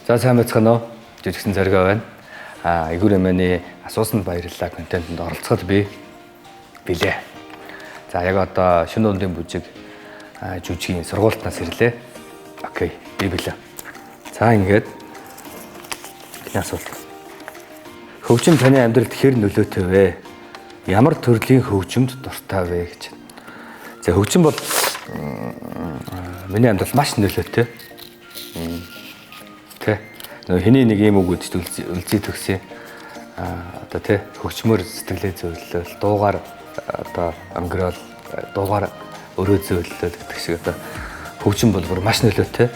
За сайн байцгаана уу? Жижигсэн Зориго байна. Игүр эмээний асуусанд баярлалаа контентэнд оролцоход би билээ. За яг одоо шөнө дундын бүжиг жүжигийн сургуультнаас ирлээ. Окей, би билээ. За ингээд эхний асуулт. Хөгжим таны амьдралд хэр нөлөөтэй вэ? Ямар төрлийн хөгжимд дуртай вэ гэж. За хөгжим бол миний амьдрал маш нөлөөтэй. Тэ. Нөгөө хэний нэг юм үг үдч үлзий төгсөө. Одоо тэ хөгжмөр сэтгэлээ зөөллөөл, дуугаар одоо өнгөрөөл, дуугаар өрөө зөөллөөл гэдэг шиг одоо хөгжим бол бүр маш нөлөөтэй.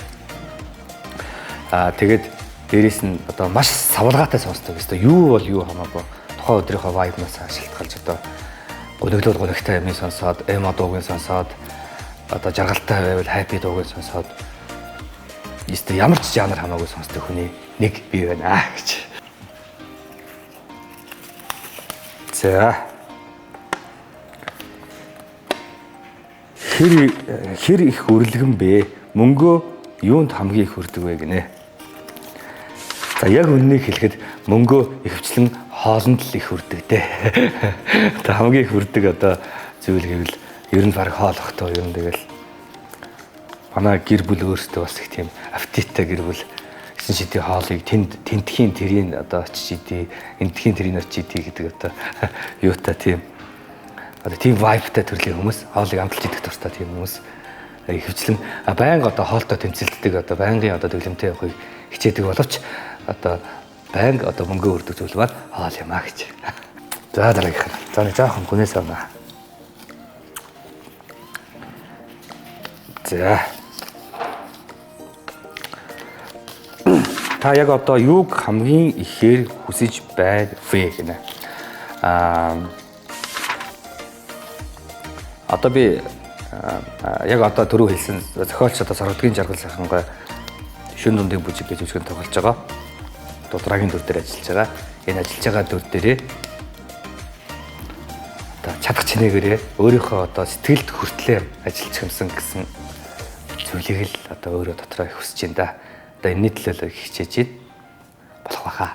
Тэгээд дээрээс нь одоо маш савлгаатай сонсдог. Өстө юу бол юу хамаагүй тухайн өдрийнхөө vibe-наас шалтгаалж одоо гуниглуул гунигтай юмыг сонсоод, эмо дууг нь сонсоод, одоо жаргалтай байвал happy дууг нь сонсоод өстө ямар ч жанр хамаагүй сонсдог хүний нэг би байна гэж. За. Хэр их үрлэгэн бэ? Мөнгөө юунд хамгийн их үрдэг вэ гинэ? За яг үннийг хэлэхэд мөнгөө ихэвчлэн хоолнд л их үрдэг дээ. Одоо хамгийн их үрдэг одоо зүйл гэвэл ер нь баг хоол ах тоо ер нь тэгэл манай гэр бүл өөрсдөө бас их тийм аппетиттэй гэр бүл гэсэн шидийн хоолыг тэнд тентхийн тэрийг одоо очиж идэ, энтхийн тэрийг очиж идэ гэдэг одоо юутай тийм одоо тийм vibe-тай төрлийн хүмүүс, хоолыг амталж идэх дуртай тийм хүмүүс ихэвчлэн байнга одоо хоолтой тэмцэлддэг, одоо байнгын одоо дэглэмтэй явахыг хичээдэг боловч одоо байнга одоо мөнгө өрдөг зүйл маань хоол юм а гэж. За дараагийнх нь. За нэг жоохон гүнээс авна. За. Та яг одоо юуг хамгийн ихээр хүсэж байна вэ гинэ? Одоо би яг одоо түрүү хэлсэн зохиолч одоо Сорогдгийн Жаргал сайхангаа шөнө дундын бүжиг гэж жүжигэн тоглож байгаа. Дудрагийн дүр дээр ажиллаж байгаа. Энэ ажиллаж байгаа дүр дээрээ одоо чадах чинээгээрээ өөрийнхөө одоо сэтгэлд хүртлээр ажиллаж юмсан гэсэн зүйлийг л одоо өөрөө дотроо их хүсэж байна да. Одоо энэний төлөө их хичээж байна. Болох байхаа.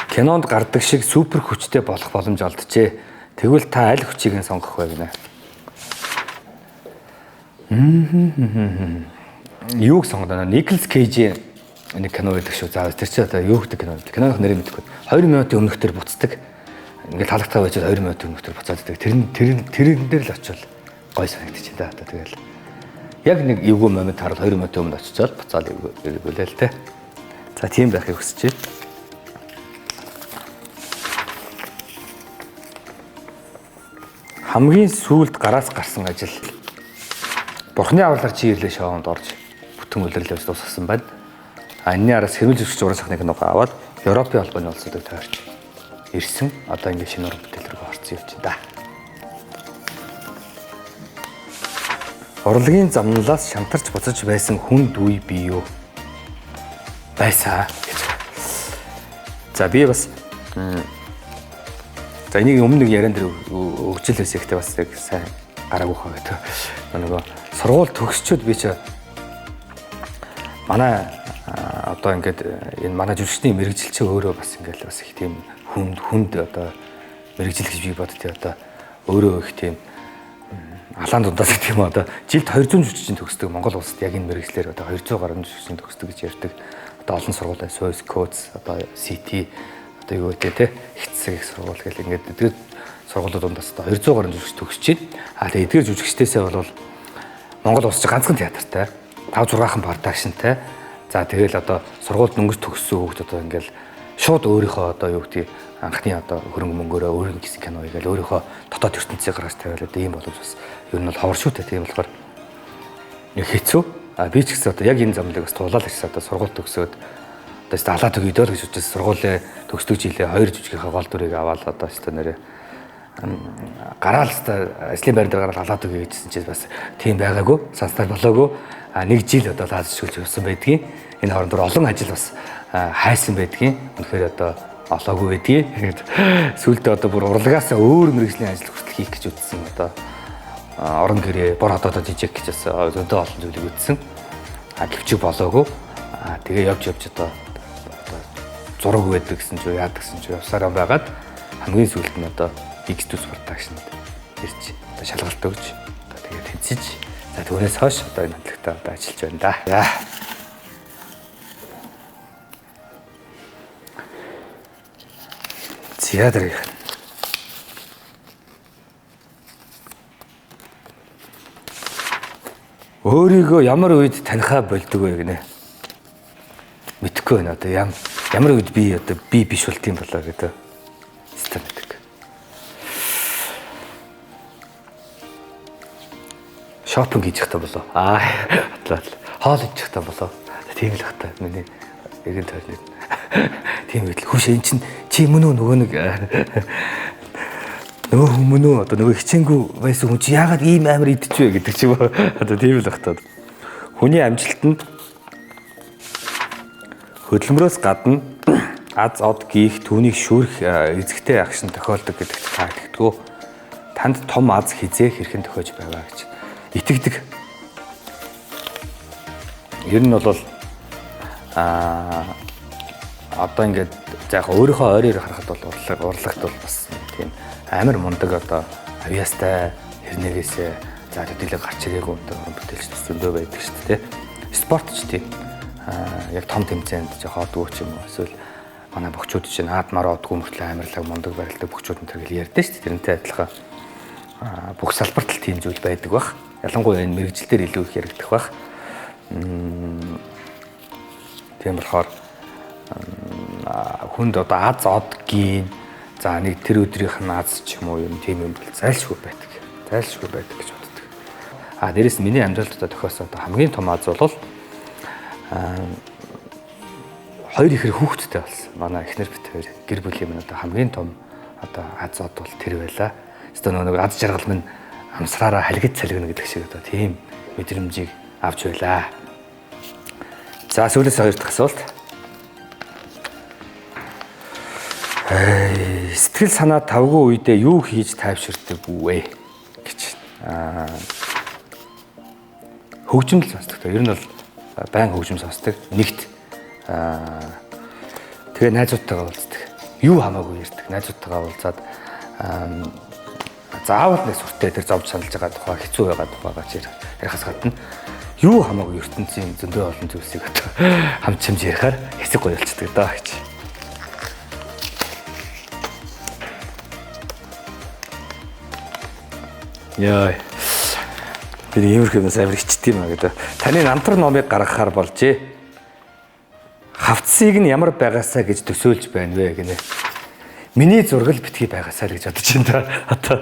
Кинонд гардаг шиг супер хүчтэй болох боломж олджээ. Тэгвэл та аль хүчийг нь сонгох вэ гинэ? Юуг сонгоно? Николас Кейжийн нэг кино байдаг шүү. За тэр чинь одоо юу гэдэг кино вэ? Киноных нэрийг мэдэхгүй. 2 минутын өмнөх төр буцдаг. Ингээд талагтаа байж 2 минутын өмнөх төр буцаад идэг. Тэрэн дээр л очивол гой санагдчих да. Одоо тэгэл яг нэг эвгүй момент харал 2 минутын өмнө очичоол буцаал эвгүүлээ л те. За тийм байхыг хүсэж байна. Хамгийн сүүлд гараас гарсан ажил. Бурхны авралаар чи ирлээ шоунд орж бүтэн улирлээ дуусгасан байна. Энэний араас хэрмэл зөрчиж уран сайхны киног аваад Европын холбооны улсуудыг тойрч ирсэн. Одоо ингээд шинэ уран бүтээл рүү орсон юм чинь да. Урлагийн замналаас шантарч буцаж байсан хүн дүй би юу? Байсан гэж. За би бас за энийг өмнө нэг яриан дээр өгчл байсан ихтэй бас яг сайн гараагүй хаа гэдэг. Нөгөө сургууль төгсчөөд би чи манай одоо ингээд энэ манай жүжигчдийн мэргэжилчээ өөрөө бас ингээд бас их тийм хүнд одоо мэргэжил гэж би боддتي одоо өөрөө их тийм алаан дундаас гэх юм одоо жилд 200 жүжигчин төгсдөг Монгол улсад яг энэ мэргэжлэр одоо 200 гаруй жүжигчин төгсдөг гэж ярьдаг. Одоо олон сургууль SOS Codes одоо CT одоо юу гэдэг те их цэцэг их сургууль гэл ингээд эдгээр сургуулиуд дундаас одоо 200 гаруй жүжигч төгсөж байна. Тэгээ эдгээр жүжигчдээсээ бол Монгол улс чинь ганцхан театртай 5 6хан продакшнтай. За тэгэл одоо сургуульд дөнгөж төгссөн хүүхд одоо ингээл шууд өөрийнхөө одоо юу гэдгийг анхны одоо хөрөнгө мөнгөөрөө өөрийн гэсэн кино хийгээл өөрийнхөө дотоод ертөнцийг гаргаж тавиал одоо ийм боломж бас ер нь бол ховор шүү дээ. Тийм болохоор нэг хэцүү. Би ч гэсэн одоо яг энэ замлыг бас тулаал ирсэн. Одоо сургууль төгсөөд одоо өстө алаа төгье дөө л гэж үзсэн. Сургуулээ төгсдөг жилээ 2 жүжигийнхээ гол дүрийг аваад одоо өстө нэрээ гараал өстө ажлын байран дээр гараал алаа төгье гэжсэн чинь бас тийм байгаагүй, санснаар болоогүй. Нэг жил одоо лаз шүлж явсан байдгийн. Энэ хооронд олон ажил бас хайсан байдгийн. Үнэхээр одоо олоогүй байдгийн. Сүүлдээ одоо бүр урлагаас өөр мэргэжлийн ажил хүртэл хийх гэж үзсэн. Одоо орон гэрээ, бор хотоодоо жижиг гэж бас зөндөө олон зүйлийг үзсэн. Гэвчиг болоогүй. Тэгээ явж явж одоо зураг байдаг гэсэн чи яадаг гэсэн чи явсараа байгаад хамгийн сүүлд нь одоо X2 production-д ирж одоо шалгалт өгч одоо тэгээд тэнцэж за түүнээс хойш одоо энэ хамтлагтаа одоо ажиллаж байна да. За. За дараагийнх. Өөрийгөө ямар үед танихаа болдог вэ гинэ? Мэдхгүй байна. Одоо ямар үед би одоо би биш болт юм болоо гэдэг. Систем гэдэг. Шопинг хийж явахдаа болоо. Атлаа. Хоол идэх явахдаа болоо. Тийм л хата. Миний эргэн тойрны. Тийм үед л хүш эн чин чи мөн үү нөгөө нэг нөгөө хүн мөн үү одоо нөгөө хичээнгүй байсан хүн чи яагаад ийм амар идчихвэ гэдэг ч юм уу. Одоо тийм л хата. Хүний амжилтанд хөдөлмөрөөс гадна аз од гих түүнийг шүүрэх эзэгтэй агшин тохиолдог гэдэгт та итгэдэг. Танд том аз хизээ хэрхэн тохиож байгаа гэж итгэдэг. Ер нь бол одоо ингээд за яг өөрийнхөө ойроор харахад бол урлагт бол бас тийм амар мундаг одоо авьяастай хэрнээгээсээ за төдийлөн гарч ирээгүй одоо уран бүтээлч зөндөө байдаг шүү дээ. Спорт ч тийм яг том тэмцээнд жоох одгүй ч юм уу эсвэл манай богчууд чинь наадмаар одгүй мөртлөө амарлаг мундаг барилдаг богчууд энэ төр гэл ярьдэн шүү дээ. Тэрнтэй адилхан бүх салбарт л тийм зүйл байдаг бах. Ялангуяа энэ мэргэжил дээр илүү их яригдах бах. Тийм болохоор хүнд одоо аз од гин за нэг тэр өдрийнх нь аз ч юм уу юм тийм юм бол зайлшгүй байдаг. Зайлшгүй байдаг гэж боддог. Дээрэс нь миний амьдралд одоо тохиосон одоо хамгийн том аз бол хоёр ихэр хүүхэдтэй болсон. Манай эхнэр бит хоёр гэр бүлийн минь одоо хамгийн том одоо аз од бол тэр байлаа. Эсвэл нөгөө аз жаргал минь амсраараа халигд салгина гэдэг шиг одоо тийм мэдрэмжийг авч байлаа. За сүүлээс хоёр дахь асуулт. Сэтгэл санаа тавгүй үедээ юу хийж тайвширдаг вэ гэж. Хөгжим л сонсдог. Ер нь бол байн хөгжим сонсдог. Нэгт тэгээ найзуудтайгаа уулздаг. Юу хамаагүй ярьдаг. Найзуудтайгаа уулзаад заавал нэг сүртэй тэр зовж саналж байгаа тухай хэцүү байгаа тухайгаа ч ярихаас гадна юу хамаагүй ертөнцийн зөндөө олон зүйлсийг одоо хамт чимж ярихаар хэсэг гоё болчихдог доо гэж. Яа. Би иймэрхүү юмс амар хичдэг юм а гэдэг. Таны намтар номыг гаргахаар болжээ. Хавцсыг нь ямар байгаасаа гэж төсөөлж байна вэ гинэ. Миний зураг л битгий байгаасаа л гэж бодож байна да. Одоо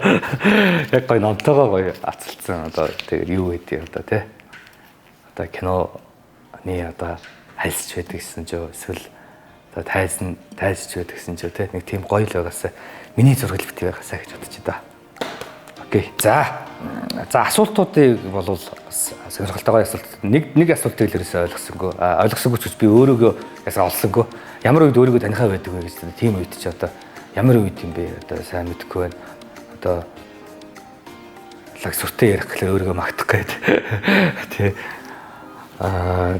яг гоё номтойгоо гоё ацалцсан одоо тэгээд юу гэдэг одоо тий. Одоо киноны одоо хайлсч байдаг гэсэн ч эсвэл одоо тайлсч байдаг гэсэн ч тий. Нэг тийм гоё л байгаасаа миний зураг л битгий байгаасаа гэж бодож байна. Окей. За асуултуудыг бол бас сонирхолтойгоо асуулт. Нэг асуултыг л ерөөсөө ойлгосонгүй. Ойлгосонгүй ч би өөрөөгөө ясаа олсонгүй. Ямар үед өөрийгөө танихаа байдаг вэ гэж тийм үед чи одоо ямар үед юм бэ? Одоо сайн мэдэхгүй байна. Одоо лаг сүртэй ярих гэхлээр өөрийгөө магтах гээд. Тэ.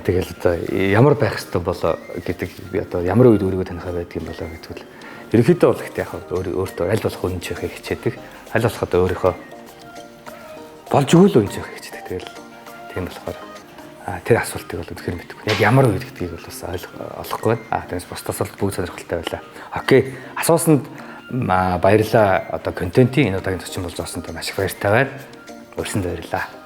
Тэгэл одоо ямар байх ёстой болоо гэдэг би одоо ямар үед өөрийгөө танихаа байдаг юм болоо гэдгүүл ерөнхийдөө бол ихтэй яг өөртөө аль болох үнэн чихийг хичээдэг. Аль болох одоо өөрийнхөө болж өгөл үнэн чихийг хичээдэг. Тэгэл тийм болохоор тэр асуултыг бол үнэхээр мэдэхгүй. Яг ямар үед гэдгийг бол бас олохгүй байна. Тэрнээс бусд асуулт бүгд сонирхолтой байлаа. Окей. Асуусанд баярлалаа. Одоо контентын энэ удаагийн зочин болж орсонд маш их баяртай байна. Урьсанд баярлалаа.